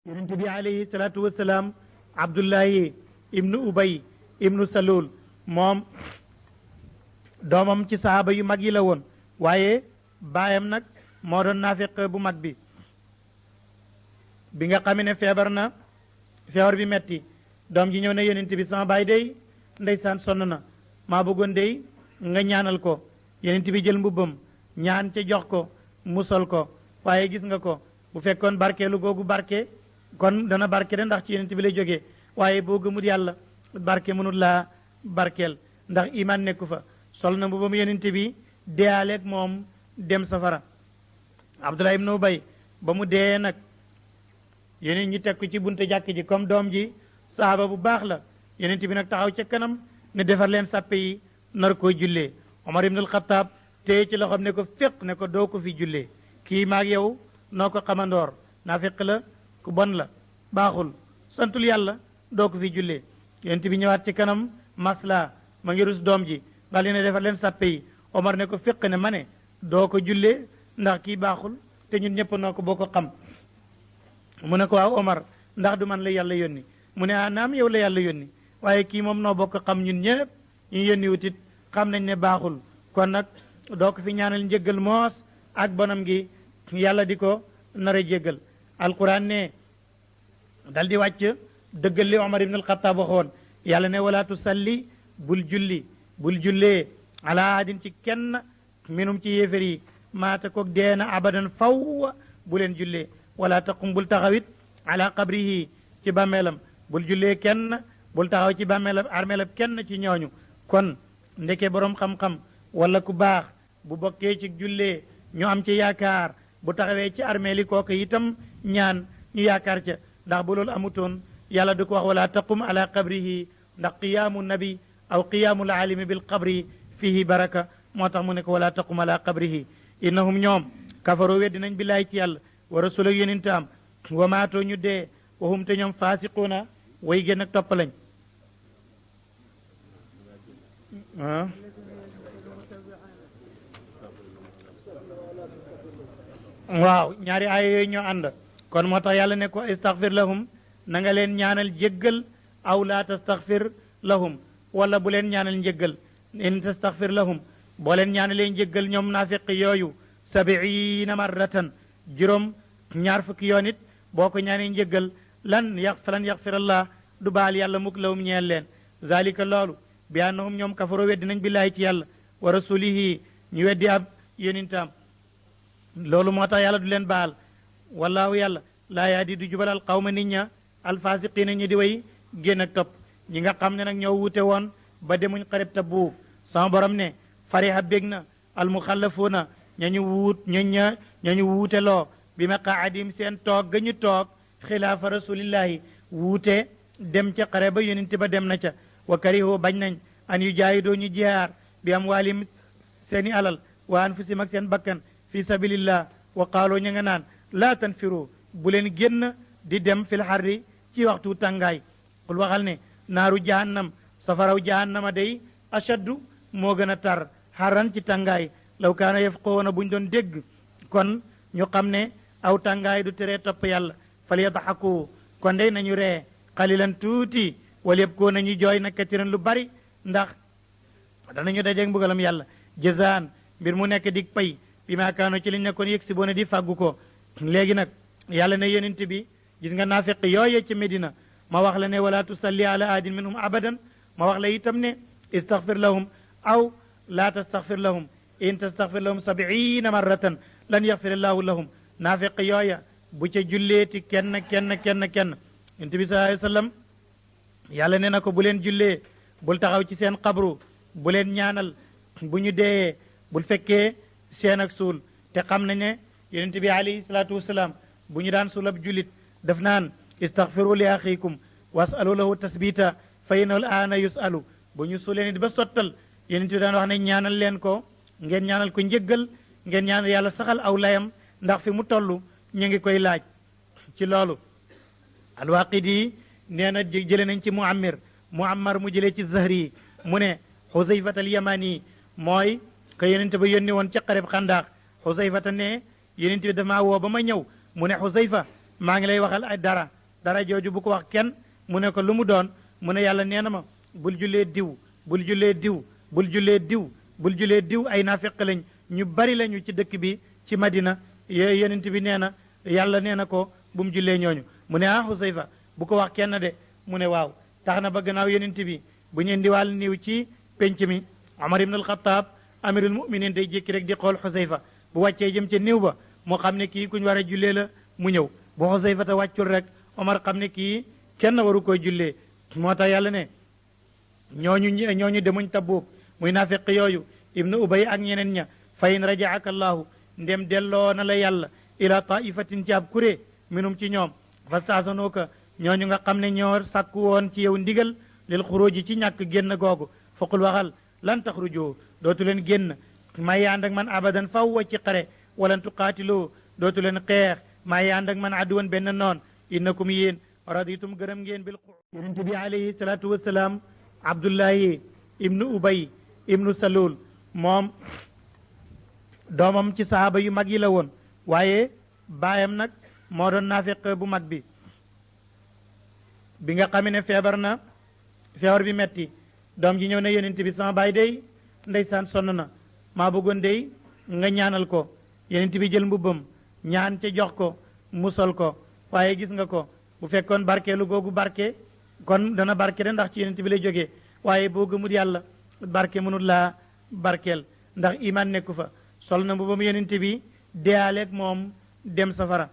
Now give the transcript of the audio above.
yonent bi alayhi salaatu wasalaam abdullahi ibnu ubay ibnu salul moom doomam ci sahaaba yu mag yi la woon waaye baayam nag moo doon naafiq bu mag bi nga xamee ne feebar na feebar bi metti doom ji ñëw ne yonent bi sama baay day ndeysaan sonn na maa bëggoon day nga ñaanal ko yonent bi jël mbubbam ñaan ca jox ko musal ko waaye gis nga ko bu fekkoon barkeelu googu barke kon dana barke de ndax ci yonent bi lay jógee waaye boo gëmul yàlla barke mënul laa barkeel ndax iman nekku fa sol na mbubbam yonent bi deyaaleeg moom dem safara abdullah ibnu ubay ba mu dee nag yeneen ñi teg ko ci bunte jàkk ji comme doom ji saaba bu baax la yonent bi nag taxaw ca kanam ne defar leen sàppe yi nar koy jullee omar ibnul xataab téye ci loxoom ne ko féq ne ko doo ko fi jullee kii maag yow noo ko xamandoor naa féq la ku bon la baaxul santul yàlla doo ko fi jullee yonent bi ñëwaat ci kanam masla ma ngi rus doom ji daal di ne defar leen sàppe yi omar ne ko féq ne ma ne doo ko jullee ndax kii baaxul te ñun ñëpp noo ko boo ko xam mu ne ko waaw omar ndax du man la yàlla yónni mu ne naam yow la yàlla yónni waaye kii moom noo bokk xam ñun ñëpp ñu yónni wutit xam nañ ne baaxul kon nag doo ko fi ñaanal njëggal moos ak bonam gi yàlla di ko nar a jéggal alquran ne dal di wàcc dëggal li omar ibn alxataab waxoon yàlla ne wala tusalli bul jullee ala ahadin ci kenn minum ci yéefér yi maata koog deena abadan faw bu leen jullee wala taqum bul taxawit ala qabrihi ci bàmmeelam bul jullee kenn bul taxaw ci bàmmeelam armeelam kenn ci ñooñu kon ndeke borom xam-xam wala ku baax bu bokkee ci jullee ñu am ci yaakaar bu taxawee ci armeeli kooku itam ñaan ñu yaakaar ca ndax bu loolu amutoon yàlla du ko wax wala taqum ala qabrihi ndax qiyaamu nabi aw qiyaamu alaalimi bil qabri fihi baraka moo tax mu ne ko wala taqum ala qabrihi innahum ñoom kafaroo weddi nañ billaay ci yàlla wa rasul ak yonentam wa maatoo ñu dee wahum te ñoom faasiquuna way gën ak topp lañ waaw ñaari aaya yooyu ñoo ànd kon moo tax yàlla ne ko istaghfir lahum na nga leen ñaanal jéggal aw laa tastaghfir lahum wala bu leen ñaanal njéggal in tastaghfir lahum boo leen ñaanalee njéggal ñoom naafiq yooyu 70 marratan juróom ñaar fukki yoon it boo ko ñaanee njéggal lan yaxfir allah du baal yàlla mukk lawum ñeel leen zalika loolu bi annahum ñoom kafaro weddi nañ billaahi ci yàlla wa rasulihi ñu weddi ab yonentam loolu moo tax yàlla du leen baal wallaahu yàlla laa yaadi du jubal al qawma nit ña alfasiqina ñi di way génn ak topp ñi nga xam ne nag ñoo wuute woon ba demuñ xareb Tabuk sama borom ne fariha bég na almuxallafuuna ñañu wuute loo bi maqaadim seen toog ga ñu toog xilaafa rasulillahi wuute dem ca xare ba yonente ba dem na ca wa karihu bañ nañ an yu jaayidoo ñu jihaar bi am waalim seeni alal wa anfusim ak seen bakkan fi sabilillah wa qaaloo ña nga naan laa tanfiru bu leen génn di dem fil xarri ci waxtu tàngaay qul waxal ne naaru jahannam safaraw jahannama day ashaddu moo gën a tar xarran ci tàngaay law kaana yafqahuuna buñ doon dégg kon ñu xam ne aw tàngaay du tere topp yàlla fal yadxaku kon day nañu ree xalilan tuuti wala yëpp koo nañu jooy nag katiran lu bari ndax danañu dajeeg mbugalam yàlla jazaan mbir mu nekk dig pay bi maa kaano ci liñ nekkoon yëg si boo ne di fàggu ko léegi nag yàlla ne yonent bi gis nga naafiq yooye ci Medina ma wax la ne wala tusalli ala ahadin minhum abadan ma wax la itam ne istaghfir lahum aw la tastaghfir lahum in tastaghfir lahum 70 marratan lan yaghfir allahu lahum naafiq yooya bu ca julleeti kenn yonent bi sallallahu alayhi wa sallam yàlla ne na ko bu leen jullee bul taxaw ci seen xabru bu leen ñaanal bu ñu dee bul fekkee seen ak suul te xam nañ ne yonent bi alayhi salaatu wasalaam bu ñu daan suul ab jullit daf naan istaghfiru li axikum wasalu lahu tasbita fa innahu al-aana yusalu bu ñu suulee nit ba sottal yonent bi daan wax ne ñaanal leen ko ngeen ñaanal ko njëggal ngeen ñaanal yàlla saxal aw layam ndax fi mu toll ñu ngi koy laaj ci loolu alwaqidi nee na jële nañ ci muammar mu jëlee ci zahri mu ne xusayfat al yamani mooy que yonent ba yónni woon ca xareb xandaax xusayfata ne yonent bi damaa woo ba ma ñëw mu ne xusayfa maa ngi lay waxal ay dara jooju bu ko wax kenn mu ne ko lu mu doon mu ne yàlla nee na ma bul jullee diw bul jullee diw bul jullee diw bul jullee diw ay naafeq lañ ñu bari lañu ci dëkk bi ci Madina yonent bi nee na yàlla nee na ko bu mu jullee ñooñu mu ne ah Xusayfa bu ko wax kenn de mu ne waaw tax na ba gannaaw yonent bi bu ñu indiwaal niiw ci penc mi Omar ibn al-Khattab amirul muminin day jékki rek di xool Xusayfa bu wàccee jëm ca niiw ba moo xam ne kii kuñ war a jullee la mu ñëw bu Xusayfa te wàccul rek Omar xam ne kii kenn waru koy jullee moo tax yàlla ne ñooñu demuñ Tabuk muy naafeq yooyu ibnu ubay ak ñeneen ña fa in rajaaka allahu ndem delloo na la yàlla ila taifatin ci ab kuré minum ci ñoom fastaasanuuka ñooñu nga xam ne ñoo sàkku woon ci yow ndigal lil xuruji ci ñàkk génn googu faqul waxal lan taxruju dootu leen génn may ànd ak man abadan fawwa ci xare walan tuqaatiloo dootu leen xeex may ànd ak man adduwan benn noon innakum yéen raditum gërëm ngeen bil yonent bi alayhi salaatu wasalaam abdullahi ibnu ubay ibnu salul moom doomam ci sahaaba yu mag yi la woon waaye baayam nag moo doon naafiq bu mag bi nga xamee ne feebar bi metti doom ji ñëw ne yonent bi sama baay day ndeysaan sonn na maa bëggoon day nga ñaanal ko yonent bi jël mbubbam ñaan ca jox ko musal ko waaye gis nga ko bu fekkoon barkeelu googu barke kon dana barke de ndax ci yonent bi lay jógee waaye boo gëmul yàlla barke mënul laa barkeel ndax iman nekku fa sol na mbubbam yonent bi deyaaleeg moom dem safara